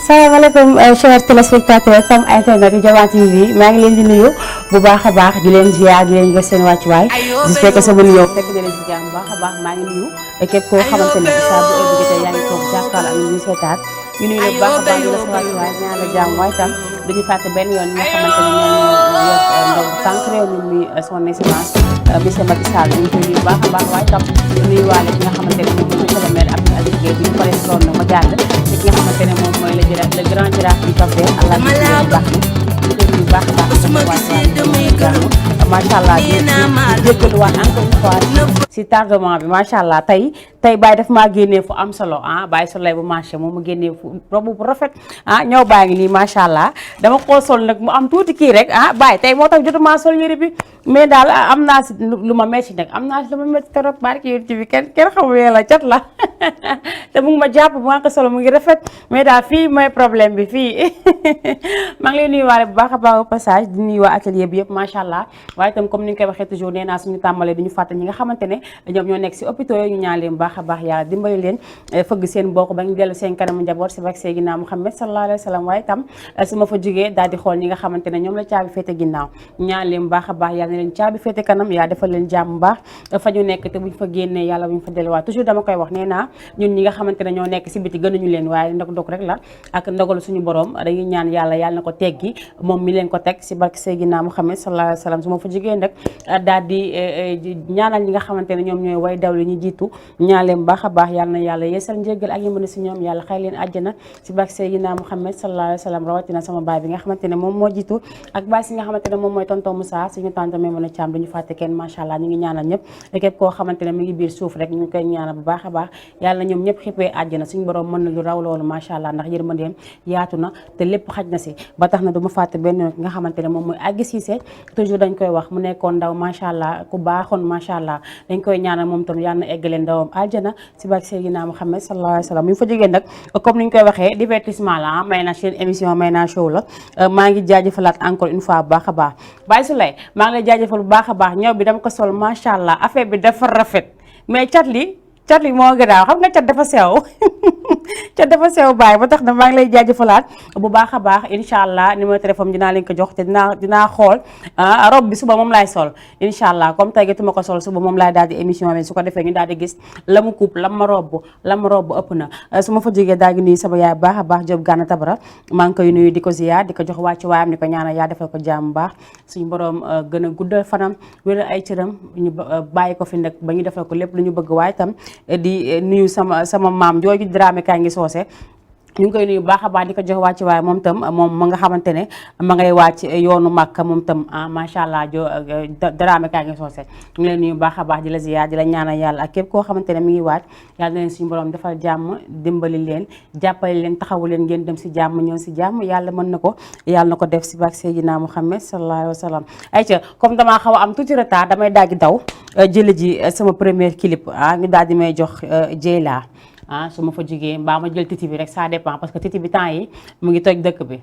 salaamaaleykum chers téléspectateurs comme internet yu Diama TV maa ngi leen di nuyu bu baax a baax di leen ziar di leen gës seen wàccuwaay j'espère que sama nuyoo fekk na leen si jàmm bu baax a baax maa ngi nuyu képp koo xamante ne saa bu heure bi jotee yaa ngi toog jàkkaarloo ak ñu seetaan ñu nuyu la bu baax a baax di la sa wàccuwaay ñaan la jàmm waaye tam duñu fàtte benn yoon ñi nga xamante ne ñoo yor ndaw tànk réew mi muy son excellence monsieur Macky Sall ñu ngi koy nuyu bu baax a baax waaye tam nuyu waale ki nga xamante ne moom mooy monsieur le maire Abdou Aziz Gueye bi ñu paree si loolu nag ma jàll ci ki nga xamante ne moom mooy le grand girafe du café allah ñu baax ni ñu koy nuyu bu baax a baax macha allah di jéggaluwaat encore une fois si tardement bi macha allah tey Baye daf maa génnee fu am solo ah Baye Soleil bu marché moom mu génnee fu robe bu rafet ah ñëw baa ngi nii macha allah dama koo sol nag mu am tuuti kii rek ah Baye tey moo tax jotuma sol yëre bi mais daal am naa si lu ma metti nag am naa si lu ma metti trop barki yéen ci bi kenn xamul la cat la te mu ngi ma jàpp bu ma ko solo mu ngi rafet mais daal fii mooy problème bi fii maa ngi lay nuyuwaale bu baax a baax au passage di nuyu waa atelier bi yëpp macha allah waaye itam comme ni ñu koy waxee toujours nee naa suñu tàmbalee duñu fàtte ñi nga xamante ne ñoom ñoo nekk si hôpitaux yi ñu ñaan leen baax a baax yàlla dimbali leen fëgg seen bokk ba ñu dellu seen kanamu njaboot si vaccin ginnaaw Muhammad sallallahu alayhi wa sallam waaye itam su ma fa jógee daal di xool ñi nga xamante ne ñoom la caabi féete ginnaaw ñaan leen baax a baax yàlla na leen caabi féete kanam yaa defal leen jàmm baax fa ñu nekk te buñ fa génnee yàlla buñ fa delluwaat toujours dama koy wax nee naa ñun ñi nga xamante ne ñoo nekk si biti gënuñu leen waaye ndog rek la ak ndogalu suñu borom dañuy ñaan yàlla na ko teggi moom mi leen ko teg si barke Seydina Muhammad sallallahu alayhi wa sallam su ma fa jógee nag daal di ñaanal ñi nga xamante ne ñoom ñooy way daw li ñu jiitu ñaan leen baax a baax yàlla na yàlla yeesal njéggal ak yëmane si ñoom yàlla xay leen àjjana si barke Seydina Muhammad sallallahu alayhi wa sallam rawatina sama baay bi nga xamante ne moom moo jiitu ak baay si nga xamante ne moom mooy tonton Moussa suñu tante Maymuna Thiam duñu fàtte kenn macha allah ñu ngi ñaanal ñëpp képp koo xamante ne mi ngi biir suuf rek ñu ngi koy ñaanal bu baax a baax yàlla na ñoom ñëpp xippee àjjana suñu borom mën na lu raw loolu macha allah ndax yërmandeem yaatu na te lépp xaj na si ba tax na du ma fàtte benn yoon ki nga xamante ne moom mooy Agui Cissé toujours dañ koy wax mu nekkoon ndaw macha allah ku baaxoon macha allah dañ koy ñaanal moom tam yàlla na eggaleen ndawam aljana si barke Seydina Muhammad sallallahu alayhi wa sallam ñu fa jógee nag comme ni ñu koy waxee divertissement la may na seen émission may na show la maa ngi jaajëfalaat encore une fois bu baax a baax Baye Souley maa ngi lay jaajëfal bu baax a baax ñëw bi dama ko sol macha allah affaire bi dafa rafet mais cat li moo gënaaw xam nga cat dafa sew dafa sew Baye ba tax na maa ngi lay jaajëfalaat bu baax a baax incha allah numéro téléphone dinaa leen ko jox te dinaa xool robe bi suba moom laay sol incha allah comme tey tuma ko sol suba moom laay daal di émission bi su ko defee ñu daal di gis la mu coupe la ma robe ëpp na su ma fa jógee daal di nuyu sama yaay baax a baax Diop Gana Tabara maa ngi koy nuyu di ko ziyaar di ko jox wàccu waayam di ko ñaanal yaa defal ko jàmm baax suñu borom gën a guddal fanam wéral ay cëram ñu bàyyi ko fi nag ba ñu defal ko lépp lu ñu bëgg waaye tam di nuyu sama maam jooju Dramé kaa ngi soose ñu ngi koy nuyu baax a baax di ko jox wàcc waaye moom tam moom ma nga xamante ne ma ngay wàcc yoonu Makka moom tam macha allah Dramé kaa ngi soose ñu ngi leen nuyu baax a baax di la ziyaar di la ñaanal yàlla ak képp koo xamante ne mi ngi wàcc yàlla na leen suñu borom defal jàmm dimbali leen jàppale leen taxawu leen ngeen dem si jàmm ñëw si jàmm yàlla mën na ko yàlla na ko def si barke Seydina Muhammad sallallahu alayhi wa sallam ayca comme damaa xaw a am tuuti retard damay daal di daw jële ji sama premier clip ñu daal di may jox Dieyla su ma fa jógee mbaa ma jël titi bi rek ça dépend parce que titi bi temps yi mu ngi toj dëkk bi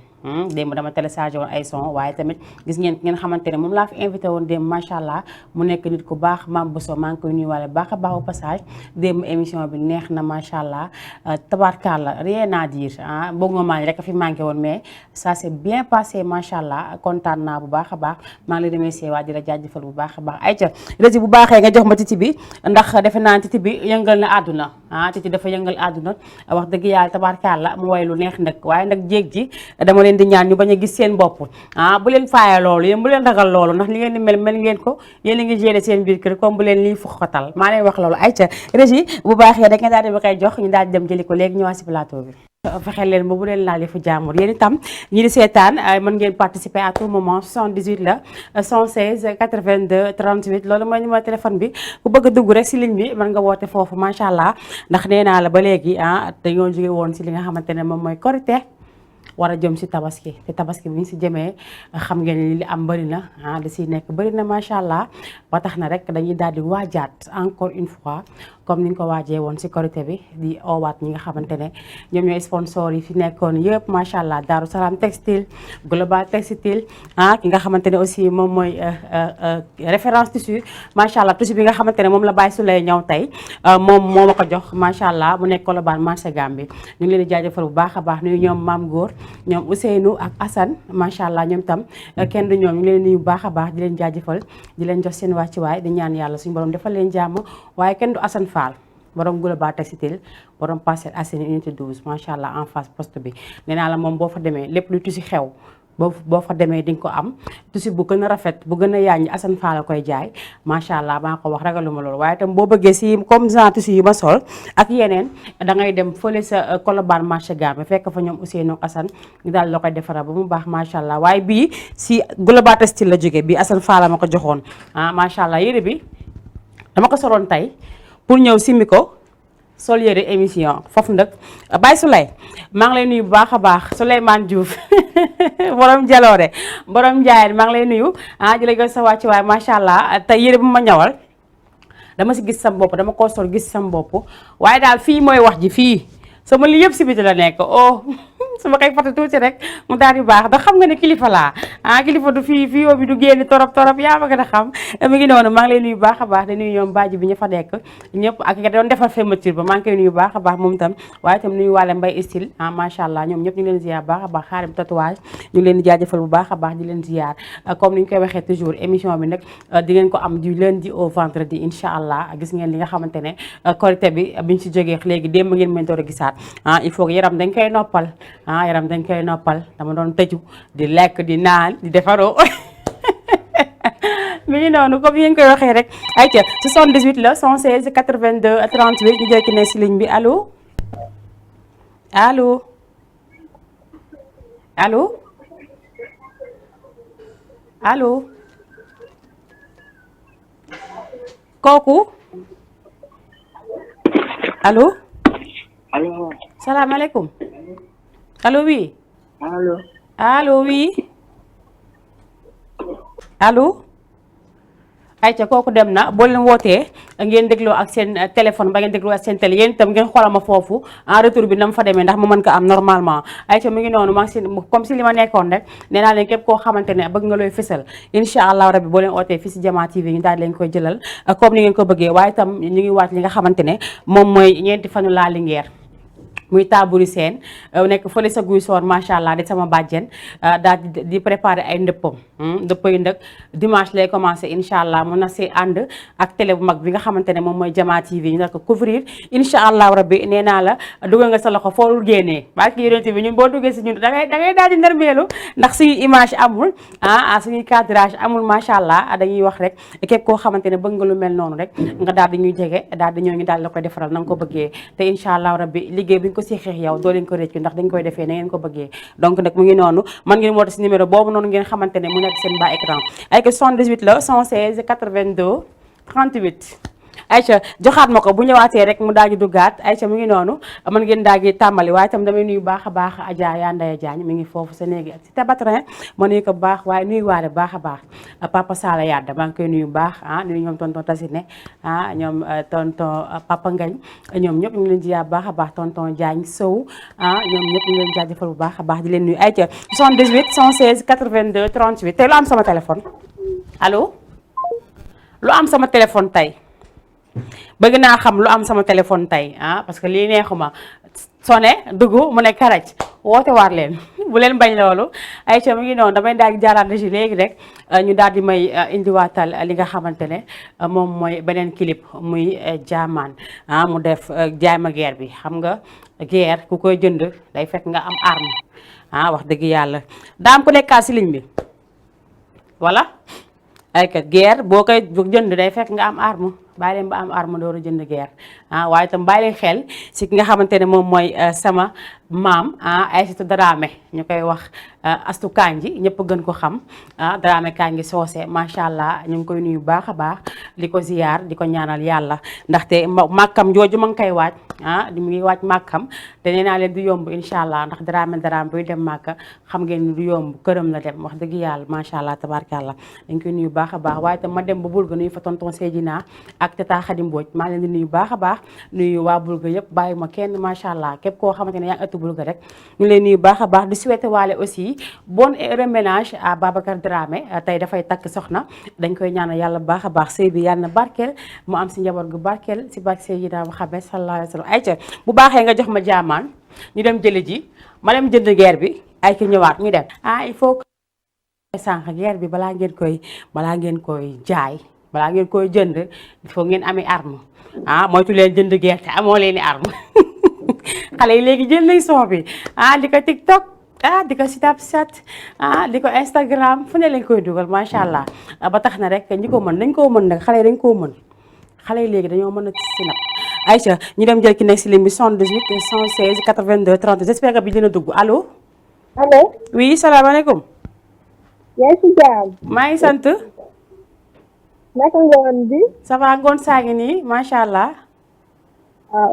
démb dama téléchargé woon ay son waaye tamit gis ngeen xamante ne moom laa fi invité woon démb macha allah mu nekk nit ku baax Mame Bousso maa ngi koy nuyuwaale baax a baax au passage démb émission bi neex na macha allah tabarkalla rien à dire bëgg ma maa rek a fi manqué woon mais ça s'est bien passé macha allah kontaan naa bu baax a baax maa ngi lay remercier waa di la jaajëfal bu baax a baax ayca rési bu baaxee nga jox ma titi bi ndax defe naa titi bi yëngal na àdduna titi dafa yëngal àdduna wax dëgg yàlla tabarkalla mu way lu neex nag waaye nag jéeg ji dama leen di ñaan ñu bañ a gis seen bopp bu leen faaya loolu yéen bu leen ragal loolu ndax li ngeen di mel ngeen ko yéen a ngi gérer seen biir kër comme bu leen lii fuxatal maa leen wax loolu ayca régi bu baaxee rek nga daal di ba koy jox ñu daal di dem jëli ko léegi ñëwaat si plateau bi fexeel leen ba bu leen laal fu jàmbur yéen itam ñi di seetaan mën ngeen participer à tout moment 78 la 116 82 38 loolu mooy numéro téléphone bi ku bëgg a dugg rek si ligne bi mën nga woote foofu macha allah ndax nee naa la ba léegi dañoo jóge woon si li nga xamante ne moom mooy korité war a jëm si tabaski te tabaski bi ñu si jëmee xam ngeen li am bëri na li si nekk bëri na macha allah ba tax na rek dañuy daal di waajaat encore une fois comme ni ñu ko waajee woon si korité bi di owaat ñi nga xamante ne ñoom ñooy sponsor yi fi nekkoon yëpp macha allah Darou Salam Textile Global Textile ki nga xamante ne aussi moom mooy référence tissu macha allah tissu bi nga xamante ne moom la Baye Souley ñëw tey moom moo ma ko jox macha allah mu nekk Colobane marché Gambie ñu ngi leen di jaajëfal bu baax a baax nuyu ñoom Maam Góor ñoom Ousseynou ak Assane macha allah ñoom tam kenn du ñoom ñu ngi leen nuyu bu baax a baax di leen jaajëfal di leen jox seen wàccuwaay di ñaan yàlla suñu borom defal leen jàmm waaye kenn du Assane Fall borom Global Textile borom Parcelles Assainies unité 12 macha allah en face poste bi nee naa la moom boo fa demee lépp lu tusi xew boo fa demee di nga ko am tusi bu gën a rafet bu gën a yaaññi Assane Fall la koy jaay macha allah maa ko wax ragaluma loolu waaye itam boo bëggee si comme genre tusi yi ma sol ak yeneen da ngay dem fële sa Colobane marché Gambie fekk fa ñoom Ousseynou Assane ñu daal la koy defara ba mu baax macha allah waaye bii si Global Textile la jógee bii Assane Fall la ma ko joxoon macha allah yére bi dama ko soloon tey pour ñëw simmi ko sol yére émission foofu nag Baye Souley maa ngi lay nuyu bu baax a baax Souleymane Diouf borom jaloore borom Ndiaye maa ngi lay nuyu di la jox sa wàcc waaye macha allah te yére bu ma ñawal dama si gis sam bopp dama ko sol gis sam bopp waaye daal fii mooy wax ji fii sama li yëpp si biti la nekk su ma koy fata tuuti rek mu daal di baax ndax xam nga ne kilifa laa kilifa du fii yoo bi du génn torop yaa ma gën a xam mi ngi noonu maa ngi lay nuyu baax a baax di nuyu ñoom baaji bi ñu fa nekk ñëpp ak nga doon defar fermeture ba maa ngi koy nuyu baax a baax moom itam waaye itam nuyu wàlle mbay style macha allah ñoom ñëpp ñu ngi leen ziar baax a baax xaarim tatouage ñu ngi leen di jaajëfal bu baax a baax di leen ziar comme ni ñu koy waxee toujours émission bi nag di ngeen ko am du lundi au vendredi incha allah gis ngeen li nga xamante ne korité bi biñ si jógee léegi démb ngeen mën door a gisaat il faut que yaram dañ koy noppal yaram dañ koy noppal dama doon tëju di lekk di naan di defaroo mi ngi noonu comme yéen koy waxee rek ayca 78 la 116 82 38 ñu jekki ne si ligne bi allo allo allo allo kooku allo allo. salaamaaleykum. allo oui. allo. allo oui. allo. ayca kooku dem na boo leen wootee ngeen dégloo ak seen téléphone ba ngeen dégloo ak seen télé yéen itam ngeen xoolal ma foofu en retour bi na mu fa demee ndax ma mën ko am normalement ayca mi ngi noonu maa ngi si comme si li ma nekkoon rek nee naa leen képp koo xamante ne bëgg nga looy fësal incha allah rabbi boo leen ootee fii si Jama TV ñu daal leen koy jëlal comme ni ngeen ko bëggee waaye itam ñu ngi waaj li nga xamante ne moom mooy ñeenti fanu laa Linguère muy Tabouri Sène nekk fële sa guy soor macha allah di sama bàjjen daal di préparer ay ndëppam ndëpp yi nag dimanche lay commencé incha allah mun na si ànd ak télé bu mag bi nga xamante ne moom mooy Jama TV ñu nar ko couvrir incha allah rabbi nee naa la dugal nga sa loxo foorul génnee barki yonent bi ñun boo duggee si ñun da ngay daal di nërmeelu ndax suñuy image amul suñuy cadrage amul macha allah dañuy wax rek képp koo xamante ne bëgg nga lu mel noonu rek nga daal di ñuy jege daal di ñëw ñu daal la koy defaral na nga ko bëggee te incha allah rabbi liggéey bi ko si xeex yow doo leen ko réccu ndax dañ koy defee na ngeen ko bëggee donc nag mu ngi noonu man ngeen woote si numéro boobu noonu ngeen xamante ne mu nekk seen bas écran ay que 78 la 116 82 38 Aïcha joxaat ma ko bu ñëwaatee rek mu daal di duggaat Aïcha mu ngi noonu man ngeen daal di tàmbali waaye itam damay nuyu baax a baax Adja Yandaya Diagne mi ngi foofu sa néegi ak si tabatrin ma nuyu ko bu baax waaye nuyu waale baax a baax Papa Sala Yadda maa ngi koy nuyu bu baax nuyu ñoom tonton Tasine ñoom tonton Papa Ngagne ñoom ñëpp ñu ngi leen di baax a baax tonton Diagne Sow ñoom ñëpp ñu ngi leen jaajëfal bu baax a baax di leen nuyu Aïcha 78 116 82 38 tey lu am sama téléphone allo lu am sama téléphone tey bëgg naa xam lu am sama téléphone tey parce que lii neexuma sone dugg mu ne karaj woote waar leen bu leen bañ loolu Aïcha mu ngi noonu damay daal di jaaraat ci léegi rek ñu daal di may indiwaatal li nga xamante ne moom mooy beneen clip muy jaamaan mu def jaay ma guerre bi xam nga guerre ku koy jënd day fekk nga am arme wax dëgg yàlla daam ku nekkaat si ligne bi voilà ay kat guerre boo koy jënd day fekk nga am arme bàyyi leen ba am arme door a jënd guerre waaye itam bàyyi leen xel si ki nga xamante ne moom mooy sama maam Aïssatou Dramé ñu koy wax Astu Kanji ñëpp gën ko xam Dramé Kanji soose macha allah ñu ngi koy nuyu baax a baax di ko ziyaar di ko ñaanal yàlla ndaxte màkkam jooju ma ngi koy waaj di mu ngi waaj màkkam te nee naa leen du yomb incha allah ndax Dramé buy dem màkka xam ngeen ni du yomb këram la dem wax dëgg yàlla macha allah tabaarkalla dañ koy nuyu baax a baax waaye itam ma dem ba Bulga nuyu fa tonton Seydina ak tata Khady Mbodj maa leen di nuyu baax a baax nuyu waa Bulga yëpp bàyyi ma kenn macha allah képp koo xamante ne yaa ngi ëttu Bulga rek ñu leen nuyu baax a baax di souhaiter waale aussi bon reménage à Babacar Dramé tey dafay takk soxna dañ koy ñaanal yàlla baax a baax sëy bi yàlla na barkeel mu am si njaboot gu barkeel si barke Seydina Muhammad sallallahu alayhi wa sallam ayca bu baaxee nga jox ma jaamaan ñu dem jëli ji ma dem jënd guerre bi ay ki ñëwaat ñu dem il faut que sànq guerre bi balaa ngeen koy jaay balaa ngeen koy jënd il faut ngeen amee arme moytu leen jënd guerre te amoo leen i arme xale yi léegi jël nañ son bi di ko TikTok di ko Snapchat di ko Instagram fu ne lañ koy dugal macha allah ba tax na rek ñi ko mën dañ koo mën nag xale yi dañ koo mën xale yi léegi dañoo mën a sinap Aïcha ñu dem jël ki nekk si ligne bi 78 116 82 30 j'espère que bi dina dugg allo. allo. oui salaamaaleykum. yaa ngi si jàmm. maa ngi sant. naka ngoon bi. ça va ngoon saa ngi nii macha allah.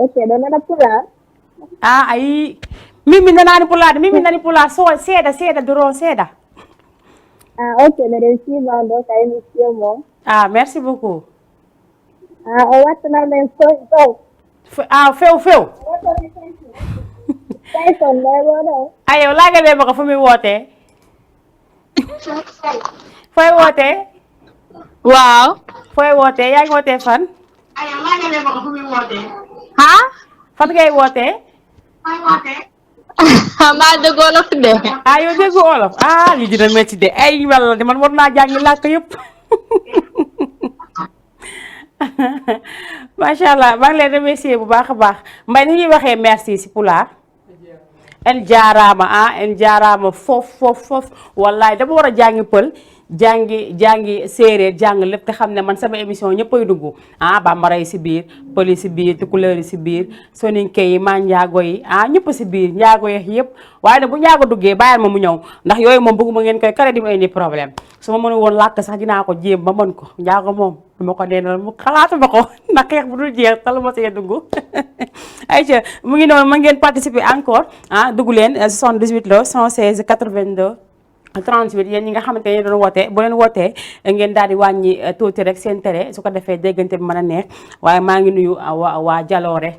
ok doo nana pulaar. ay mimi nanaani pulaar mimi nani pulaar so seeda doro seeda. ok mbiɗen siimando ka émission mo. merci beaucoup. o wattana men few. few. Tyson layɓoɗo. yow laagalee ma ko fu muy wootee. fooy wootee. waaw. fooy wootee yaa ngi wootee fan. yow laagalee ma ko fu muy wootee. fan ngay wootee. maa dégg wolof de. yow déggu wolof lii dina métti de ay walla de man war naa jàngi làkk yëpp. macha allah maa ngi leen remercier bu baax a baax mbay ni ñuy waxee merci si pulaar. en jaaraama foof wallaay dama war a jàngi pël jàngi séeréer jàng lépp te xam ne man sama émission ñëppay dugg bambara yi si biir pël yi si biir tukulóor yi si biir soninke yi maa njaago yi ñëpp si biir njaago yi yëpp waaye nag bu njaago duggee bàyyil ma mu ñëw ndax yooyu moom bëgguma ngeen koy kare di ma indi problème su ma mënu woon làkk sax dinaa ko jéem ba mën ko njaago moom duma ko deenal mu xalaatuma ko ndax xeex bu dul jeex talu ma see dugg ayca mu ngi noonu ma ngeen participer encore dugg leen 78 la 116 82 38 yéen ñi nga xamante ne doon woote bu leen wootee ngeen daal di wàññi tuuti rek seen télé su ko defee déggante bi mën a neex waaye maa ngi nuyu waa Jaloore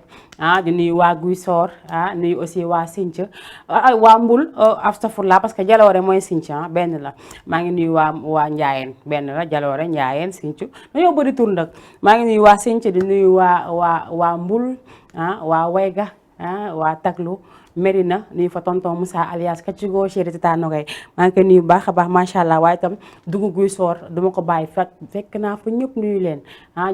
di nuyu waa Guy Soor nuyu aussi waa Sinthiou waa Mbul astafurlah parce que Jaloore mooy Sinthiou benn la maa ngi nuyu waa Njaayeen benn la Jaloore Njaayeen Sinthiou dañoo bëri tur nag maa ngi nuyu waa Sinthiou di nuyu waa Mbul waa Wayga waa Taglu Merina nuyu fa tonton Moussa alias Kacigo chéri Tata Nogay maa ngi koy nuyu baax a baax macha allah waaye itam dugg Guy Soor duma ko bàyyi fekk naa fa ñëpp nuyu leen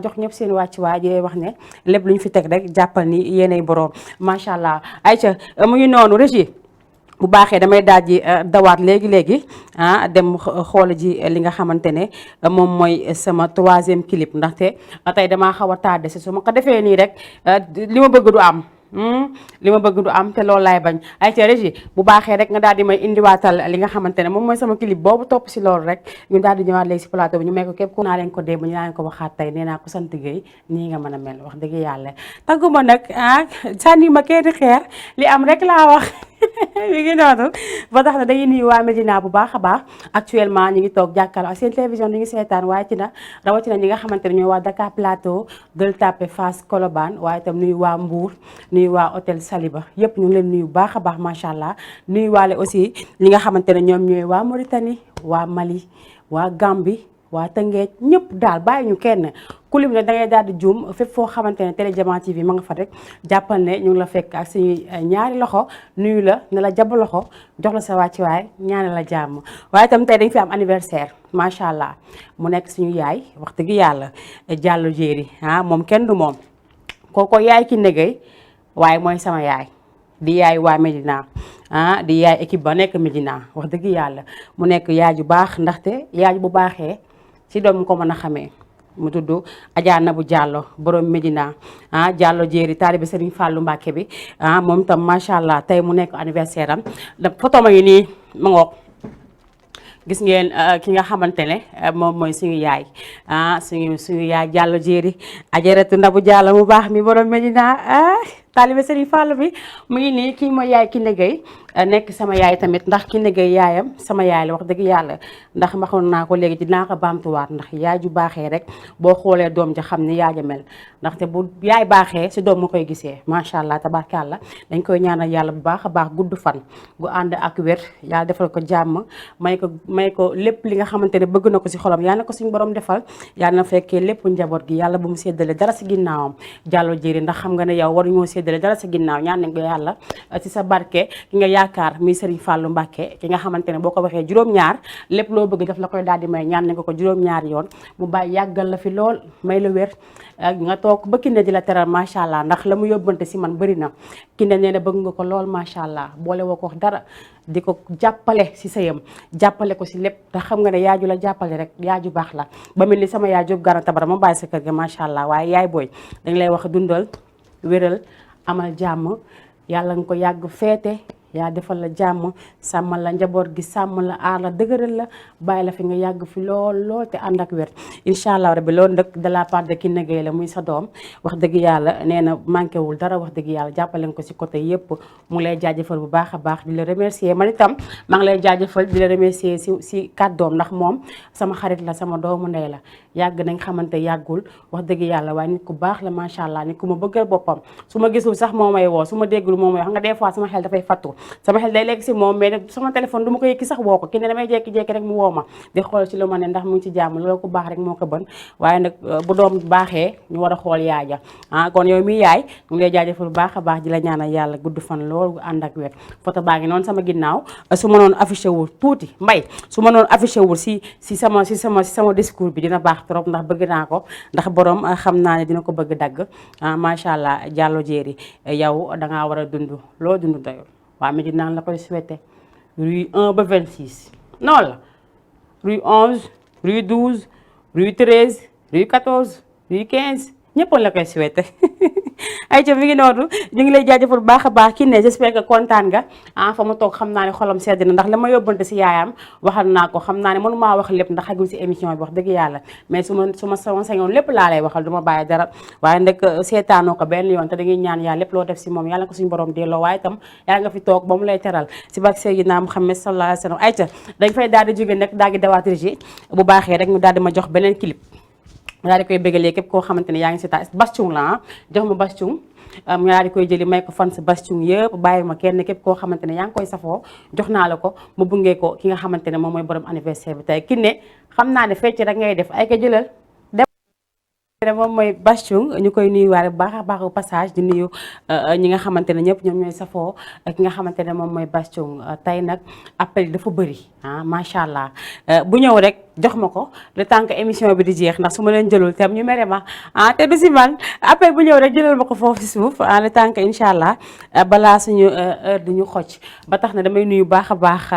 jox ñëpp seen wàcc waay di wax ne lépp lu ñu fi teg rek jàppal ni yéenay boroom macha allah ayca mu ngi noonu régie bu baaxee damay daal di dawaat léegi dem xool ji li nga xamante ne moom mooy sama 3e clip ndaxte tey damaa xaw a tardé si su ma ko defee nii rek li ma bëgg du am. li ma bëgg du am te loolu laay bañ ay ca régie bu baaxee rek nga daal di may indiwaatal li nga xamante ne moom mooy sama clip boobu topp si loolu rek ñu daal di ñëwaat léegi si plateau bi ñu may ko képp ku naa leen ko dee ba ñu naa leen ko waxaat tey nee naa ko sant Gueye nii nga mën a mel wax dëgg yàlla tagguma nag sànni ma kenn xeer li am rek laa wax mi ngi noonu ba tax na dañuy nuyu waa Médina bu baax a baax actuellement ñu ngi toog jàkkaarloo ak seen télévision ñu ngi seetaan waaye ci na rawatina ñi nga xamante ne ñooy waa Dakar Plateau Gueule Tapée Fass Colobane waaye itam nuyu waa Mbour nuyu waa hôtel Saliba yëpp ñu ngi leen nuyu baax a baax macha allah nuyu waale aussi ñi nga xamante ne ñoom ñooy waa Mauritanie waa Mali waa Gambie waa Tëngéej ñëpp daal bàyyi ñu kenn ku lim ne da ngay daal di juum fépp foo xamante ne Télé Diama TV ma nga fa rek jàppal ne ñu ngi la fekk ak suñuy ñaari loxo nuyu la ne la jàpp loxo jox la sa wàccuwaay ñaane la jàmm waaye itam tey dañ fi am anniversaire macha allah mu nekk suñu yaay wax dëgg yàlla Diallo Jéeri moom kenn du moom kooko yaay ki ndegey waaye mooy sama yaay di yaay waa Médina di yaay équipe ba nekk Médina wax dëgg yàlla mu nekk yaay ju baax ndaxte yaay bu baaxee ci doom ko mën a xamee mu tudd Adja Nabou Diallo borom Medina Diallo jéeri taalibe Serigne Fallou Mbacke bi moom tam macha allah tey mu nekk anniversaire am da photo ma ngi nii ma ngoog gis ngeen ki nga xamante ne moom mooy suñu yaay suñu yaay Diallo jéeri ajaratu Nabou Diallo mu baax mi borom Medina taalibe Serigne Fallou bi mu ngi nii kii mooy yaay Kiné Gueye nekk sama yaay tamit ndax Kiné Gueye yaayam sama yaay la wax dëgg yàlla ndax maxoon naa ko léegi dinaa ko baamtuwaat ndax yaay ju baaxee rek boo xoolee doom ja xam ni yaay ja mel ndaxte bu yaay baaxee si doom ma koy gisee macha allah tabarkàlla dañ koy ñaanal yàlla bu baax a baax gudd fan gu ànd ak wér yàlla defal ko jàmm may ko lépp li nga xamante ne bëgg na ko si xolam yàlla na ko suñu borom defal yàlla na fekkee lépp njaboot gi yàlla bu mu séddale dara si ginnaawam Diallo jéeri ndax xam nga ne yow waruñoo séddale dara si ginnaaw ñaan nañ ko yàlla ci sa barke ki nga yaakaar muy Serigne Fallou Mbacke ki nga xamante ne boo ko waxee juróom-ñaar lépp loo bëgg daf la koy daal di may ñaan nañ ko juróom-ñaar yoon mu bàyyi yàggal la fi lool may la wér nga toog ba Kiné di la teral macha allah ndax la mu yóbbante si man bëri na Kiné nee na bëgg nga ko lool macha allah boole woo ko wax dara di ko jàppale si sëyam jàppale ko si lépp te xam nga ne yaaju la jàppale rek yaaju baax la ba mel ni sama yaay Jóob Gana Tabara ma bàyyi sa kër ga macha allah waaye yaay booy dañ lay wax dundal wéral amal jàmm yàlla nga ko yàgg feete yaa defal la jàmm sàmmal la njaboot gi sàmm la aar la dëgëral la bàyyi la fi nga yàgg fi lool te ànd ak wér incha allah rabbi loolu nag de la part de Kiné Gueye la muy sa doom wax dëgg yàlla nee na manqué wul dara wax dëgg yàlla jàppale ko si côté yëpp mu ngi lay jaajëfal bu baax a baax di la remercier man itam maa ngi lay jaajëfal di la remercier si kàddoom ndax moom sama xarit la sama doomu ndey la yàgg nañ xamante yàggul wax dëgg yàlla waaye nit ku baax la macha allah nit ku ma bëggal boppam su ma gisul sax moo may woo su ma déggul moo may wax nga des fois sama xel dafay fattu sama xel day lekk si moom mais nag sama téléphone du ma ko yëkki sax woo ko Kiné damay jekki-jekki rek mu woo ma di xool ci lu ma ne ndax mu ngi ci jàmm loolu ku baax rek moo ko bën waaye nag bu doom baaxee ñu war a xool yaay ja kon yow mi yaay ñu ngi lay jaajëfal bu baax a baax di la ñaanal yàlla gudd fan loolu ànd ak wér photo baa ngi noonu sama ginnaaw su ma noonu affiché wul tuuti mbay su ma noonu affiché wul si sama discours bi dina baax trop ndax bëgg naa ko ndax borom xam naa ne dina ko bëgg dagg macha allah Diallo jéeri yow dangaa war a dund loo dund doyul waaw mais dinaa la koy souhaité rue 1 ba 26 noonu la rue 11 rue 12 rue 13 rue 14 rue 15 ñëpp la koy souhaité ay ca mi ngi noonu ñu ngi lay jaajëfal bu baax a baax Kiné j'espère que kontaan nga fa mu toog xam naa ne xolam sedd na ndax la ma yóbbante si yaayam waxal naa ko xam naa ne mënu maa wax lépp ndax xajul si émission bi wax dëgg yàlla mais su ma sañoon lépp laa lay waxal du ma bàyyi dara waaye nag seetaanoo ko benn yoon te da ngay ñaan yàlla lépp loo def si moom yàlla ko suñu borom delloo waaye itam yàlla nga fi toog ba mu lay teral si barke Seydina Muhammad sallallahu alayhi wa sallam ay ca dañ fay daal di jóge nag daal di dawaat régie bu baaxee rek ñu daal di ma jox beneen clip daal di koy bégalee képp koo xamante ne yaa ngi si ta bastung la jox ma bastung mu daal di koy jëli may ko fan sa bastung yëpp bàyyi ma kenn képp koo xamante ne yaa ngi koy safoo jox naa la ko mu bungee ko ki nga xamante ne moom mooy borom anniversaire bi tey Kiné xam naa ne fecc rek ngay def ay ko jëlal moom mooy bastung ñu koy nuyu waale bu baax a baax passage di nuyu ñi nga xamante ne ñëpp ñoom ñooy safoo ki nga xamante ne moom mooy bastung tey nag appel dafa bëri macha allah bu ñëw rek jox ma ko le temps que émission bi di jeex ndax su ma leen jëlul tam ñu mere ma te du si man appel bu ñëw rek jëlal ma ko foofu si suuf le temps que incha allah balaa suñu heure di ñu xocc ba tax na damay nuyu baax a baax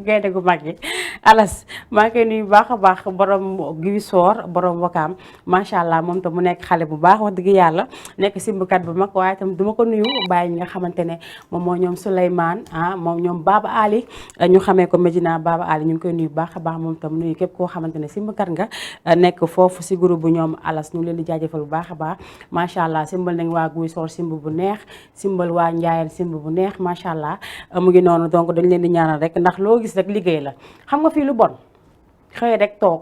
gaynde gu mag yi alas maa ngi koy nuyu baax a baax borom gi soor borom wakaam macha allah moom tam mu nekk xale bu baax wax dëgg yàlla nekk simbukat bu mag waaye tam duma ko nuyu bàyyi ñi nga xamante ne moom moo ñoom Souleymane moom ñoom Baba Ali ñu xamee ko Medina Baba Ali ñu ngi koy nuyu baax a baax moom tam nuyu képp koo xamante ne simbukat nga nekk foofu si groupe bu ñoom alas ñu ngi leen di jaajëfal bu baax a baax macha allah simbal nañ waa guy soor simb bu neex simbal waa njaayeen simb bu neex macha allah mu ngi noonu donc dañ leen di ñaanal rek ndax loo gis rek liggéey la xam nga fii lu bon xëy rek toog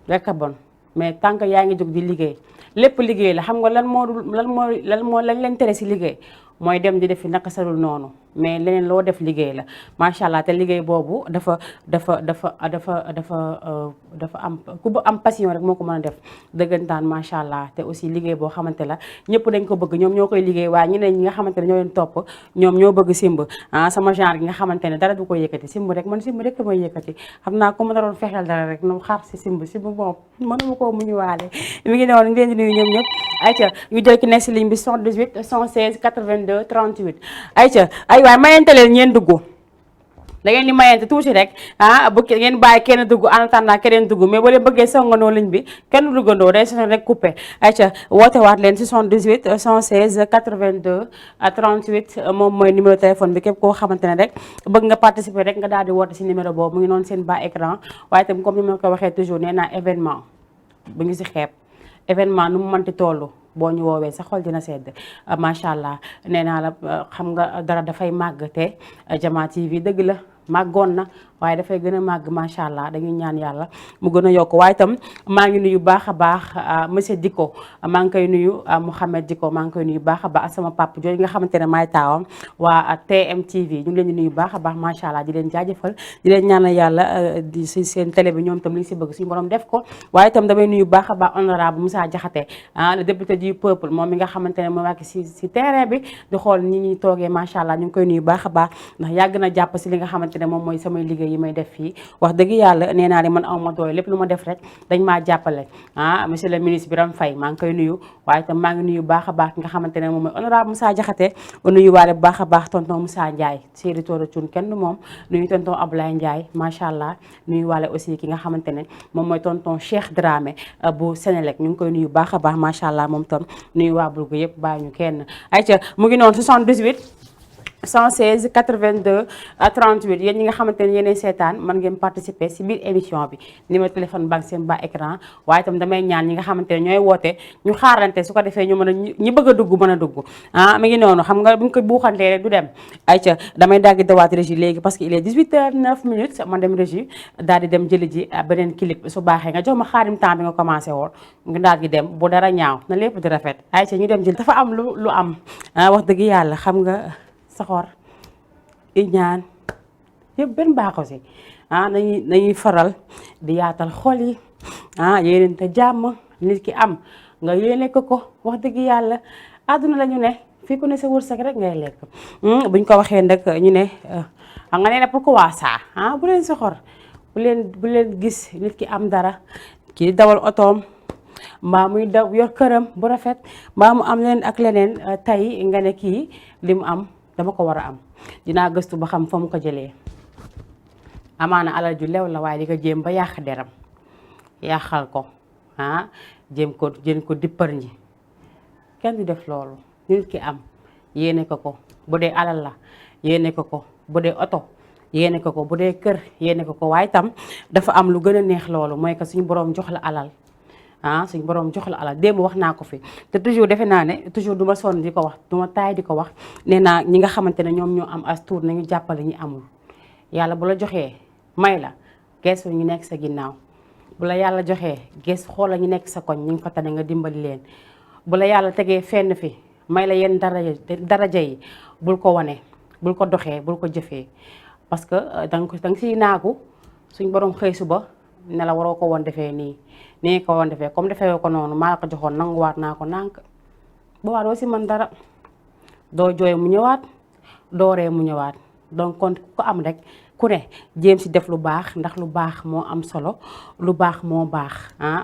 rek a bon mais tant que yaa ngi jóg di liggéey lépp liggéey la xam nga lan leen tere si liggéey mooy dem di defi naka sarul noonu mais leneen loo def liggéey la macha allah te liggéey boobu dafa am ku ba am passion rek moo ko mën a def dëggantaan macha allah te aussi liggéey boo xamante la ñëpp dañ ko bëgg ñoom ñoo koy liggéey waaye ñeneen ñi nga xamante ne ñoo leen topp ñoom ñoo bëgg simb sama genre gi nga xamante ne dara du ko yëkkati simb rek man simb rek may yëkkati xam naa ko ma naroon fexeel dara rek ñoom xaar si simb moom mënuma koo muñu waale mi ngi noonu ngeen di nuyu ñoom ñëpp ayca ñu jël ki nekk si ligne bi 78 116 82 38 ayca ay waay mayente leen ñeen dugg da ngeen di mayante tuuti rek bu ngeen bàyyi kenn dugg en attendant keneen dugg mais boo leen bëggee songandoo ligne bi kenn duggandoo day sonal rek coupé ayca woote waat leen 78 116 82 38 moom mooy numéro téléphone bi képp koo xamante ne rek bëgg nga participer rek nga daal di woote si numéro boobu mu ngi noonu seen bas écran waaye itam comme ni ma ko waxee toujours nee naa événement bu ngi si xeeb événement nu mu mënti toll boo ñu woowee sa xol dina sedd macha allah nee naa la xam nga dara dafay màgg te Diama TV dëgg la màggoon na waaye dafay gën a màgg macha allah dañuy ñaan yàlla mu gën a yokk waaye itam maa ngi nuyu baax a baax monsieur Diko maa ngi koy nuyu Mouhamed Diko maa ngi koy nuyu baax a baax ak sama papa jooju nga xamante ne maay taawam waa TMTV ñu ngi leen di nuyu baax a baax macha allah di leen jaajëfal di leen ñaanal yàlla di si seen télé bi ñoom itam li ñu si bëgg suñu borom def ko waaye itam damay nuyu baax a baax honorable Moussa Diakhaté le député du peuple moom mi nga xamante ne moo wàcc si terrain bi di xool ñi ñuy toogee macha allah ñu ngi koy nuyu baax a baax ndax yàgg na jàpp si li nga xamante ne moom mooy samay liggéey yi may def fii wax dëgg yàlla nee naa ne man aw ma doole lépp lu ma def rek dañ maa jàppale monsieur le ministre Birame Faye maa ngi koy nuyu waaye itam maa ngi nuyu baax a baax ki nga xamante ne moom mooy honorable Moussa Diakhaté ba nuyu waale bu baax a baax tonton Moussa Ndiaye séeri toora Thioune kenn du moom nuyu tonton Ablaye Ndiaye macha allah nuyu waale aussi ki nga xamante ne moom mooy tonton Cheikh Dramé bu Sénélec ñu ngi koy nuyu baax a baax macha allah moom tam nuyu waa Bourg yëpp bàyyi ñu kenn ayca mu ngi noonu 78 116 82 38 yéen ñi nga xamante ne yéenay seetaan mën ngeen participer si biir émission bi numéro téléphone baa ngi seen bas écran waaye itam damay ñaan ñi nga xamante ne ñooy woote ñu xaarante su ko defee ñu mën a ñi bëgg a dugg mën a dugg mi ngi noonu xam nga bu ñu ko buuxantee rek du dem ayca damay daggi dawaat régie léegi parce que il est 18h09 man dem régie daal di dem jëli ji beneen clip su baaxee nga jox ma xaarim temps bi nga commencé woon nga daal di dem bu dara ñaaw na lépp di rafet ayca ñu dem jël dafa am lu am wax dëgg yàlla xam nga soxor iñaan yëpp benn baaxu si nañuy faral di yaatal xol yi yéeneen te jàmm nit ki am nga yéene ko wax dëgg yàlla àdduna la ñu ne fii ku ne sa wërsëg rek ngay lekk buñ ko waxee nag ñu ne nga nee na pourquoi ça bu leen soxor bu leen gis nit ki am dara kii dawal otoom mbaa muy daw yor këram bu rafet mbaa mu am leneen ak leneen tey nga ne kii li mu am dama ko war a am dinaa gëstu ba xam fa mu ko jëlee amaana alal ju lew la waaye di ko jéem ba yàq deram yàqal ko jéem ko dippar ñi kenn du def loolu nit ki am yéene ko bu dee alal la yéene ko bu dee oto yéene ko bu dee kër yéene ko waaye tam dafa am lu gën a neex loolu mooy que suñu boroom jox la alal suñu borom jox la alal démb wax naa ko fi te toujours defe naa ne toujours du ma sonn di ko wax du ma taay di ko wax nee naa ñi nga xamante ne ñoom ñoo am as tuur nañu jàppale ñi amul yàlla bu la joxee may la geesu ñu nekk sa ginnaaw bu la yàlla joxee gees xoola ñu nekk sa koñ ñu ngi fa tane nga dimbali leen bu la yàlla tegee fenn fi may la yenn daraja yi bul ko wane bul ko doxee bul ko jëfee parce que danga siy naagu suñ borom xëy suba ne la waroo ko woon defee nii ko woon defee comme defee ko noonu maa la ko joxoon nanguwaat naa ko nànk boobaa doo si mën dara doo jooy mu ñëwaat doo ree mu ñëwaat donc kon ku ko am rek ku ne jéem si def lu baax ndax lu baax moo am solo lu baax moo baax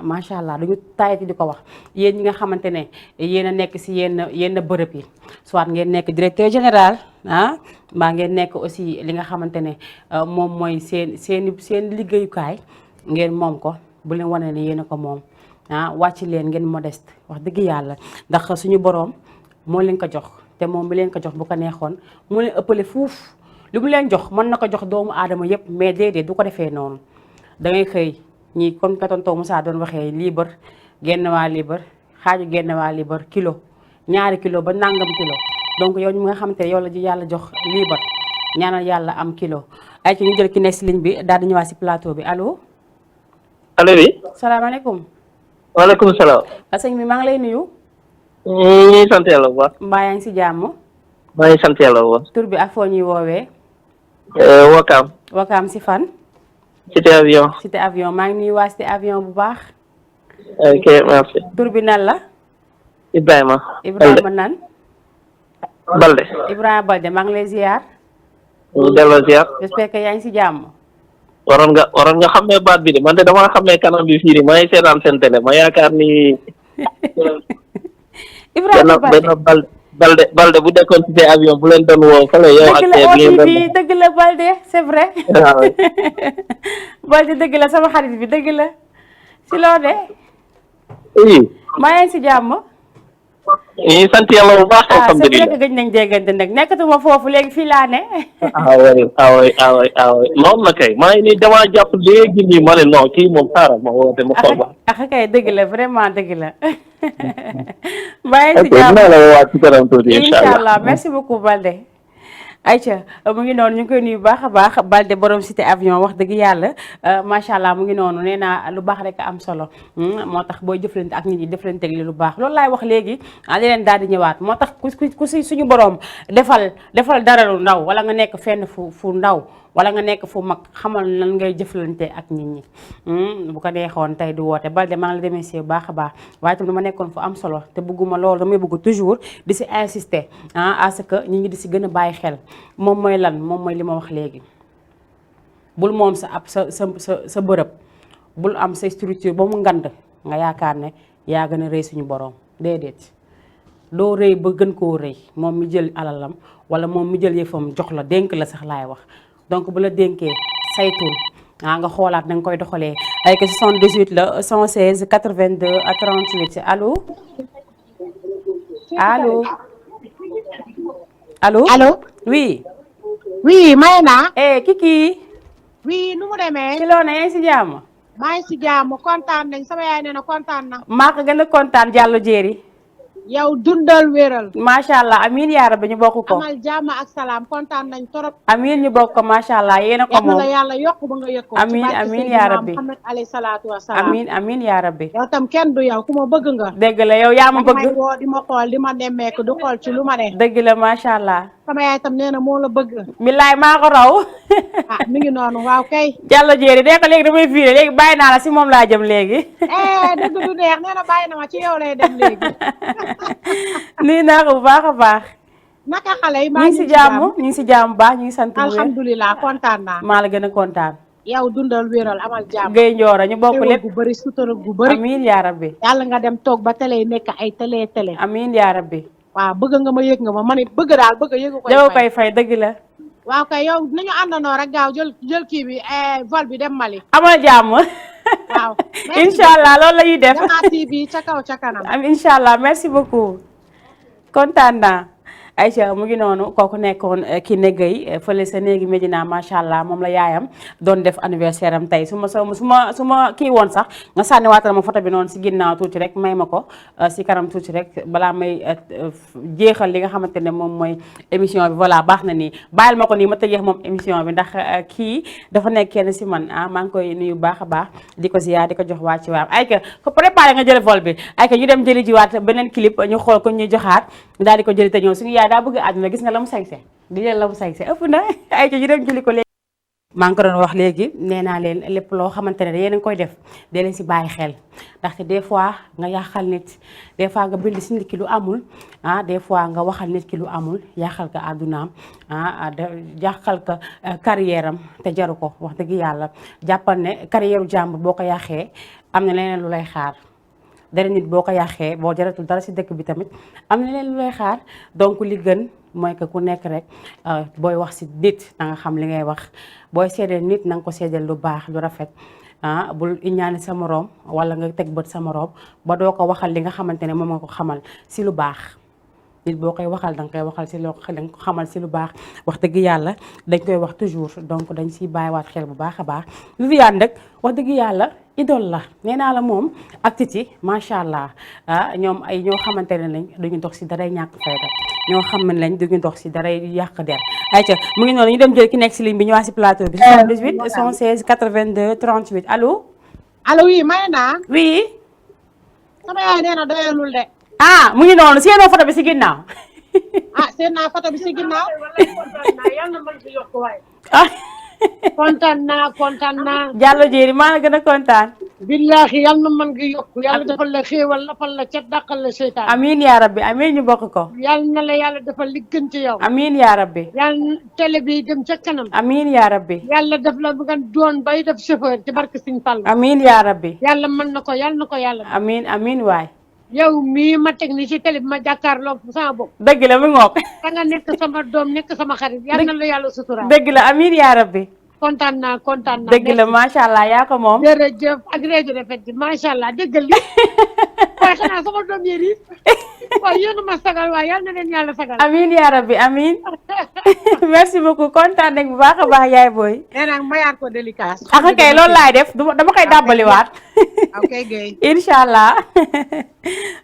macha allah dañu tayati di ko wax yéen ñi nga xamante ne yéen a nekk si yenn bërëb yi soit ngeen nekk directeur général mbaa ngeen nekk aussi li nga xamante ne moom mooy seen liggéeyukaay ngeen moom ko bu leen wane ne yéen a ko moom wàcc leen ngeen modeste wax dëgg yàlla ndax suñu boroom moo leen ko jox te moom bi leen ko jox bu ko neexoon moo leen ëppale fuuf li mu leen jox mën na ko jox doomu aadama yépp mais déedéet du ko defee noonu da ngay xëy ñi comme ka tonton Moussa doon waxee liibar genn waa liibar xaaju genn waa liibar kilo ñaari kilo ba nangam kilo donc yow ñu nga xamante ne yow la ji yàlla jox liibar ñaanal yàlla am kilo ay ci ñu jël ki nekk si ligne bi daal di ñëwaat si plateau bi allo bi salaamaaleykum waaleykum salaam sëñ bi maa ngi lay nuyu ñuy sant yàlla bu baax mbaa yaa ngi si jàmm maa ngi sant yàlla bu baax tur bi ak foo ñuy woowee Wakaam si fan cité avion maa ngi nuyu waa cité avion bu baax ok merci tur bi nan la Ibrahima nan Balde maa ngi lay ziar ñu delloo ziar j'espère que yaa ngi si jàmm waroon nga xamee baat bi de man de dama xamee kanam bi fii nii maa ngi seetaan seen télé ma yaakaar ni Ibrahima Balde bu dekkoon ci seen avion bu leen doon woo fële yow ak dëgg la bi ngeen doon OTV dëgg la Balde c'est vrai waaw Balde dëgg la sama xarit bi dëgg la si loo de oui maa ngi si jàmm ñu sant yàlla bu baax c'est vrai alhamdulilah que gëj nañ déggante nag nekkatuma foofu léegi fii laa ne away noonu la kay maa ngi nii damaa jàpp léegi nii ma ne non kii moom xaaral ma woote ma xool ba axa kay dëgg la vraiment dëgg la maa ngi si ok jàmm dinaa la woowaat ci kanam tuuti incha allah merci beaucoup Balde Aïcha mu ngi noonu ñu ngi koy nuyu baax a baax Balde borom cité avion wax dëgg yàlla macha allah mu ngi noonu nee naa lu baax rek am solo moo tax booy jëflante ak nit ñi jëflante li lu baax loolu laay wax léegi leneen daal di ñëwaat moo tax ku si suñu borom defal dara lu ndaw wala nga nekk fenn fu ndaw wala nga nekk fu mag xamal nan ngay jëflante ak nit ñi bu ko neexoon tey di woote Balde maa ngi la remercier bu baax a baax waaye tamit dama nekkoon fu am solo te bëgguma loolu damay bëgg toujours di si insister à ce que nit ñi di si gën a bàyyi xel moom mooy lan moom mooy li ma wax léegi bul moom sa bërëb bul am sa structure ba mu ngand nga yaakaar ne yaa gën a rëy suñu borom déedéet doo rëy ba gën koo rëy moom mi jël alalam wala moom mi jël yëfam jox la dénk la sax laay wax donc bu la dénkee saytul nga xoolaat na nga koy doxalee ay que 78 la 116 82 à 38 allo allo allo allo oui oui Mayna Kiki oui nu mu demee ci loo ne yaa ngi si jàmm maa ngi si jàmm kontaan nañ sama yaay nee na kontaan na maa ko gën a kontaan Diallo Jéeri yow dundal wéral macha allah amiin yaa rabbi ñu bokk ko amal jàmm ak salaam kontaan nañ torop amiin ñu bokk ko macha allah yéen a ko yal na moom la yàlla yokk ba nga yëg ko amiin amiin yaa rabbi Muhammad alayhi salaatu wa salaam amiin amiin yaa rabbi yow tam kenn du yow ku ma bëgg nga dëgg la yow yaa ma may bëgg woo di ma xool di ma nemmeeku du xool ci lu ma ne dëgg la macha allah sama yaay tam nee na moo la bëgg billaay maa ko raw mi ngi noonu waaw kay Diallo Jéeri dee ko léegi damay fiire léegi bàyyi naa la si moom laa jëm léegi dëgg du neex nee na bàyyi na ma ci yow lay dem léegi nuyu naa ko bu baax a baax naka xale yi ñu ngi si jàmm ñu ngi si jàmm baax ñu ngi sant bu wér alhamdulilah kontaan naa maa la gën a kontaan yow dundal wéral amal jàmm Guèye Ndioro ñu bokk lépp gu bëri sutura gu bëri amiin yaa rabbi yàlla nga dem toog ba télé yi nekk ay télé amiin yaa rabbi waaw bëgg nga ma yëg nga ma man it bëgg daal bëgg yëgu jago koy fay dëgg la waaw kay yow nañu àndandoo rek gaaw jël kii bi vol bi dem Mali amal jàmm waaw incha allah loolu la ñuy def Diama TV ca kaw ca kanam am incha allah merci beaucoup kontaan naa Aïcha mu ngi noonu kooku nekkoon Kiné Gueye fële sa néegi Médina macha allah moom la yaayam doon def anniversaire am tey su ma kii woon sax nga sànniwaatal ma photo bi noonu si ginnaaw tuuti rek may ma ko si kanam tuuti rek balaa may jeexal li nga xamante ne moom mooy émission bi voilà baax na nii bàyyil ma ko nii ma tëjeex moom émission bi ndax kii dafa nekk kenn si man maa ngi koy nuyu baax a baax di ko ziyaar di ko jox waa ci waam ay ka ko préparé nga jël vol bi ay ka ñu dem jëli jiwaat beneen clip ñu xool ko ñuy joxaat daal di ko jëli te ñëw suñu yaay daa bëgg àdduna gis nga la mu sañse di leen la mu sañse ëpp na ay ca ñu dem jëli ko léegi maa ngi ko doon wax léegi nee naa leen lépp loo xamante ne yéen a ngi koy def dee leen si bàyyi xel ndaxte des fois nga yàqal nit des fois nga bind si nit ki lu amul des fois nga waxal nit ki lu amul yàqal ko àddunaam yàqal ko carrière am te jaru ko wax dëgg yàlla jàppal ne carrière u jàmbur boo ko yàqee am na leneen lu lay xaar dara nit boo ko yàqee boo jaratul dara si dëkk bi tamit am na leen lu lay xaar donc li gën mooy que ku nekk rek booy wax si nit na nga xam li ngay wax booy seedeel nit na nga ko seedeel lu baax lu rafet bul iñaani sa moroom wala nga teg bët sa moroom ba doo ko waxal li nga xamante ne moom nga ko xamal si lu baax nit boo koy waxal danga koy waxal si loo danga ko xamal si lu baax wax dëgg yàlla dañ koy wax toujours donc dañ siy bàyyiwaat xel bu baax a baax Viviane nag wax dëgg yàlla idole la nee naa la moom ak Titi macha allah ñoom ay ñoo xamante ne lañ duñu dox si daray ñàkk fayda ñoo xam ne lañ duñu dox si daray yàq der ayca mu ngi noonu ñu dem jël ki nekk si ligne bi ñëwaat si plateau bi 78 116 82 38 allo allo oui Mayna oui sama yaay nee na doyalul de mu ngi noonu seenoo photo bi si ginnaaw seen naa photo bi si ginnaaw kontaan naa Diallo Jéeri maa la gën a kontaan billahi yal na mën gi yokku yàlla defal la xéewal lafal la ca dàqal la seytaan amiin yaa rabbi amiin ñu bokk ko yal na la yàlla defal li gën ci yow amiin yaa rabbi yàlla télé bi dem ca kanam amiin yaa rabbi yàlla def la nga doon bay def chauffeur ci barke Sëñ Fall amiin yaa rabbi yàlla mën na ko yàlla na ko yàlla amiin amiin waay yow mii ma teg ni ci télé bi ma jàkkaarloog sama bopp. dëgg la mu ngoog. da nga nekk sama doom nekk sama xarit yal na la yàlla suturaal. dëgg la amiin yaa rabbi. kontaan naa. dëgg la macha allah yaa ko moom. jërëjëf ak rajo Rafet bi macha allah déggal li waaye xanaa sama doom yéen it waaye yéen a ma sagal waaye yal na leen yàlla sagal. amiin yaa rabbi amiin. merci beaucoup kontaan nañ bu baax a baax yaay booy. nee naa mayaat ko délicat. ak kay loolu laay def dama koy dàbbaliwaat. ok Guèye. incha allah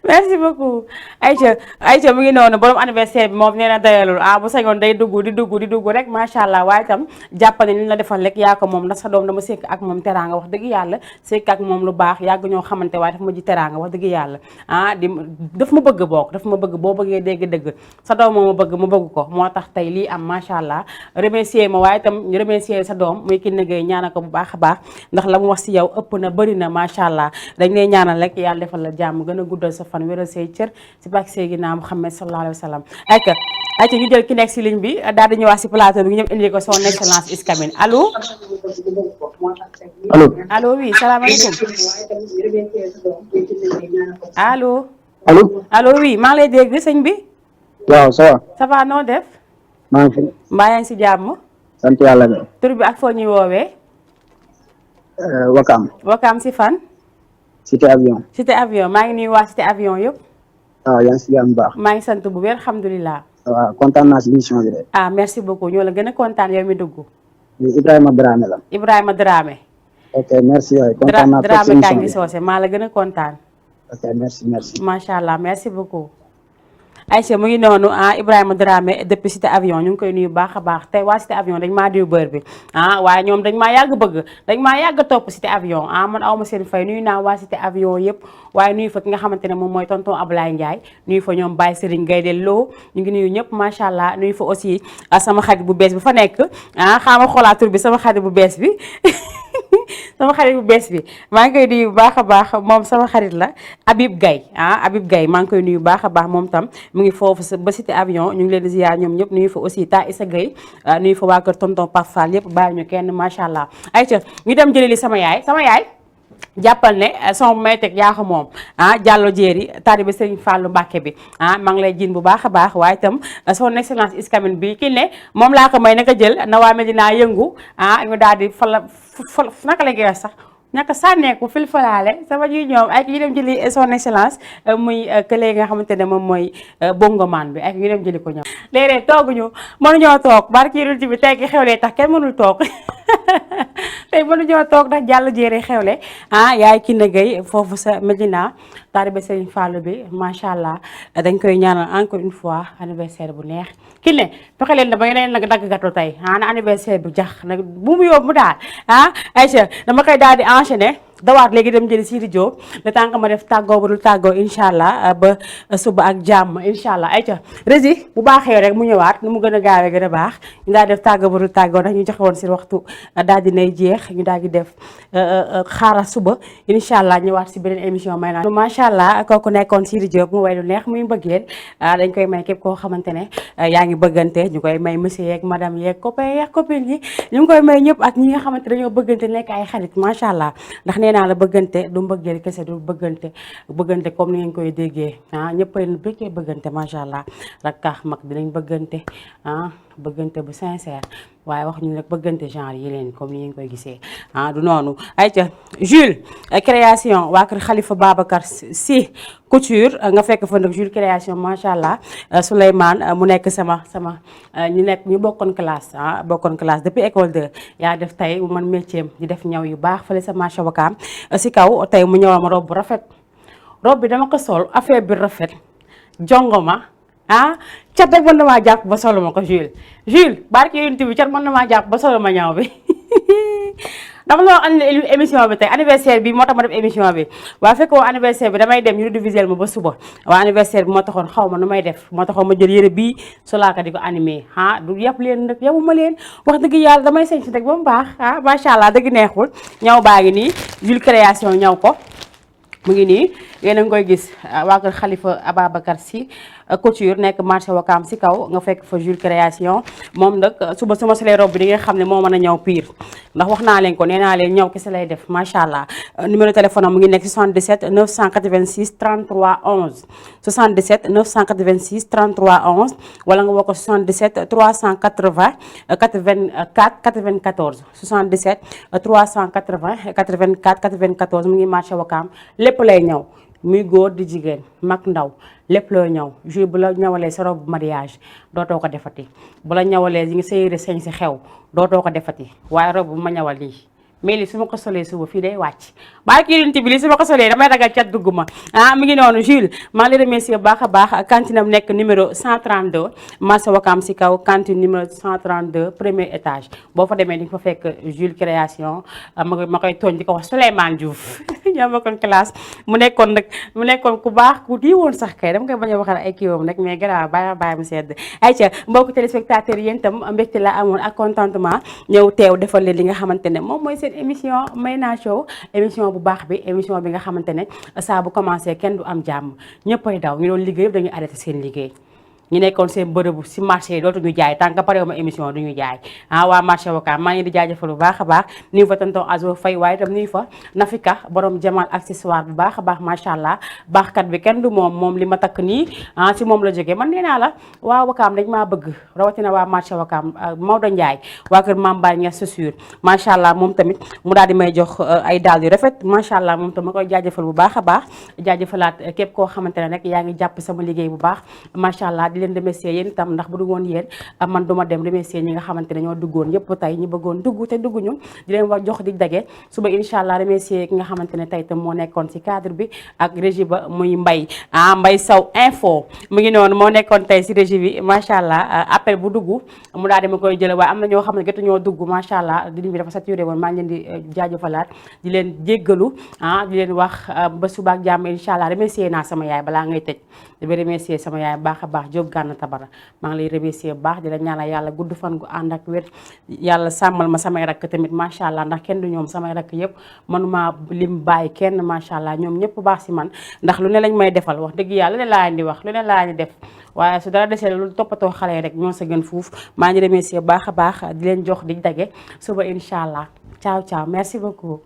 merci beaucoup. Aïcha mu ngi noonu borom anniversaire bi moom nee na dayalul bu sañoon day dugg di dugg rek macha allah waaye itam jàpp ne li la defal rek yaa ko moom ndax sa doom dama sekk ak moom teraanga wax dëgg yàlla sekk ak moom lu baax yàgg ñoo xamante waaye daf ma ji teraanga wax dëgg yàlla daf ma bëgg bokk daf ma bëgg boo bëggee dégg-dëgg sa doom moo ma bëgg ko moo tax tey lii am macha allah remercier ma waaye itam remercier sa doom muy Kiné Gueye ñaanal ko bu baax a baax ndax la mu wax si yow ëpp na bëri na macha allah dañ lay ñaanal rek yàlla defal la jàmm gën a guddal sa fan wéral say cër si bàkk Seydina Muhammad sallallahu alayhi wa sallam ayca ñu jël ki nekk si ligne bi daal di ñëwaat si plateau bi ñëpp indi ko son excellence is coming allo allo oui salaamaaleykum allo oui maa ngi lay dégg sëñ bi waaw ça va noo def maa ngi fi mbaa yaa ngi si jàmm sant yàlla bi tur bi ak foo ñuy woowee Wakaam si fan cité avion maa ngi nuyu waa cité avion yëpp waaw yaa ngi si jàmm baax maa ngi sant bu wér alhamdulilah waaw kontaan naa si émission bi de merci beaucoup ñoo la gën a kontaan yow mi dugg Ibrahima Dramé la Ibrahima Dramé ok merci waay kontaan naa Dramé kañ gi soose maa la gën a kontaan ok merci macha allah merci beaucoup Aïcha mu ngi noonu Ibrahima Dramé depuis cité avion ñu ngi koy nuyu baax a baax tey waa cité avion dañ maa diw bër bi waaye ñoom dañ maa yàgg bëgg dañ maa yàgg topp cité avion man aw ma seen fay nuyu naa waa cité avion yëpp waaye nuyu fa ki nga xamante ne moom mooy tonton Ablaye Ndiaye nuyu fa ñoom Baye Serigne Gaye de Lo ñu ngi nuyu ñëpp macha allah nuyu fa aussi sama xarit bu bees bi fa nekk xaama xoolaa tur bi sama xarit bu bees bi sama xarit bu bees bi maa ngi koy nuyu bu baax a baax moom sama xarit la Habib Gaye Habib Gaye maa ngi koy nuyu bu baax a baax moom tam mu ngi foofu ba cité avion ñu ngi leen di ziar ñoom ñëpp nuyu fa aussi ta Issa Gaye nuyu fa waa kër tonton Pape Fall yëpp bàyyi ñu kenn macha allah ayca ñu dem jëli li sama yaay jàppal ne son bu may teg yaa ko moom Diallo Jéeri taalibe Serigne Fallou Mbacke bi maa ngi lay jiin bu baax a baax waaye itam son excellence is coming bi ki ne moom laa ko may naka jël na waa Medina yëngu ñu daal di fal naka la koy wax sax ñaka sànneeku fil falaale sama ji ñoom ak ñu dem jëli son excellence muy kële nga xamante ne moom mooy bongoman bi ak ñu dem jëli ko ñoom léeg-léeg tooguñu mënuñoo toog barki yonent bi tey ki xewlee tax kenn mënul toog tey mënuñoo toog ndax Diallo Jéeri xewle yaay Kiné Gueye foofu sa Medina taalibe Serigne Fallou bi macha allah dañ koy ñaanal encore une fois anniversaire bu neex Kiné fexe leen da ba ngeen nag dagg gâteau tey na anniversaire bu jax nag bu mu yóbbu daal Aïcha dama koy daal di enchaîner dawaat léegi dem jëli Sidi Diop le temps que ma def tàggoo ba dul tàggoo incha allah ba suba ak jàmm incha allah ayca rési bu baaxee rek mu ñëwaat nu mu gën a gaawee gën a baax ñu daal def tàggoo ba dul tàggoo ndax ñu joxe woon si waxtu daal di nay jeex ñu daal di def xaaral suba incha allah ñëwaat si beneen émission may naa macha allah kooku nekkoon Sidi Diop mu way lu neex muy mbëggeel dañ koy may képp koo xamante ne yaa ngi bëggante ñu koy may monsieur yeeg madame yeeg copain yeeg copine yi ñu ngi koy may ñëpp ak ñi nga xamante dañoo bëggante nekk ay xarit macha allah ndax nee naa la bëggante du mbëggeel kese du bëggante comme ni ngeen koy déggee ñëpp a bëggee bëggante macha allah rakkaax mag dinañ bëggante bëggante bu sincère waaye wax ñu nag bëggante genre yi leen comme ni ngeen koy gisee du noonu ayca Jules création waa kër Khalifa Babacar Sy couture nga fekk fa nag Jules création macha allah Souleymane mu nekk sama ñu bokkoon classe bokkoon classe depuis école 2 yaa def tey mu man métier di def ñaw yu baax fële sa marché Wakaam si kaw tey mu ñëwal ma robe bu rafet robe bi dama ko sol affaire bi rafet jongoma cat rek mën na maa jàpp ba solo ma ko Jules barke yonent bi cat mën na maa jàpp ba solo ma ñaw bi dama la wax émission bi tey anniversaire bi moo tax ma def émission bi waaye fekk woo anniversaire bi damay dem ñu diviser ma ba suba waaye anniversaire bi moo taxoon xaw ma nu may def moo taxoon ma jël yére bii solaaka di ko animé du yàpp leen nag yabu ma leen wax dëgg yàlla damay sañ si rek ba mu baax macha allah dëgg neexul ñaw baa ngi nii Jules création ñaw ko mu ngi nii yéen a ngi koy gis waa kër Khalifa Ababacar Sy couture nekk marché Wakaam si kaw nga fekk fa Jules Création moom nag suba suma solee robe bi di nga xam ne moo mën a ñaw pire ndax wax naa leen ko nee naa leen ñaw kese lay def macha allah numéro téléphone am mu ngi nekk 77 986 33 11 77 986 33 11 wala nga woo ko 77 380 84 94 77 380 84 94 mu ngi marché Wakaam lépp lay ñaw muy góor di jigéen mag ndaw lépp loo ñaw jour bu la ñawalee sa robe mariage dootoo ko defati bu la ñawalee yi ngi sa yére sañ si xew dootoo ko defati waaye robe bu ma ñawal lii mais lii su ma ko solee suba fii day wàcc bàyyi kii unité bi lii su ma ko solee damay ragal cat dugg ma mi ngi noonu Jules maa ngi lay remercier baax a baax cantine am nekk numéro 132 marché Wakaam si kaw cantine numéro 132 premier étage boo fa demee di nga fa fekk Jules Création ma koy tooñ di ko wax Souleymane Diouf ñoo bokkoon classe mu nekkoon ku baax ku di woon sax kay dama koy bañ a waxal ay kiiwam rek mais gannaaw bàyyi mu sedd ayca mbokku téléspectateurs yéen itam mbégte la amoon ak contentement ñëw teew defal leen li nga xamante ne moom mooy seen émission Mayna Show émission bu baax bi émission bi nga xamante ne saa bu commencé kenn du am jàmm ñëppay daw ñu doon liggéey yëpp dañuy arrêté seen liggéey ñu nekkoon seen bërëbu si marché yi dootuñu jaay tant que pare ma émission duñu jaay waa marché Wakaam maa ngi di jaajëfal bu baax a baax nuyu fa tonton Azo Faye waaye itam nuyu fa Nafika borom Jamal accessoire bu baax a baax macha allah baaxkat bi kenn du moom li ma takk nii si moom la jógee man nee naa la waa Wakaam dañ maa bëgg rawatina waa marché Wakaam Maodo Ndiaye waa kër Mame Baye Niass chaussure macha allah moom tamit mu daal di may jox ay daal yu rafet macha allah moom tam ma koy jaajëfal bu baax a baax jaajëfalaat képp koo xamante ne rek yaa ngi jàpp sama liggéey bu baax macha allah di leen remercier yéen itam ndax bu du woon yéen man duma dem remercier ñi nga xamante ne ñoo duggoon yëpp tey ñi bëggoon dugg te dugguñu di leen wax jox di dage suba incha allah remercier ki nga xamante ne tey itam moo nekkoon si cadre bi ak régie ba muy Mbay Mbay Saw info mu ngi noonu moo nekkoon tey si régie bi macha allah appel bu dugg mu daal di ma koy jële waaye am na ñoo xam ne gëtu ñoo dugg macha allah di bi dafa saturé woon maa ngi leen di jaajëfalaat di leen jéggalu di leen wax ba suba ak jàmm incha allah remercier naa sama yaay balaa ngay tëj di remercier sama yaay baax a baax Jóob Gànna Tabara maa ngi lay remercier bu baax di la ñaanal yàlla gudd fan gu ànd ak wér yàlla sàmmal ma samay rakk tamit macha allah ndax kenn du ñoom samay rakk yëpp manuma lim bàyyi kenn macha allah ñoom ñëpp baax si man ndax lu ne lañ may defal wax dëgg yàlla lu ne laa leen di wax lu ne laa leen di def waaye su dara desee lu toppatoo xale yi rek ñoo sa gën fuuf maa ngi remercier baax a baax di leen jox di dage suba incha allah ciao ciao merci beaucoup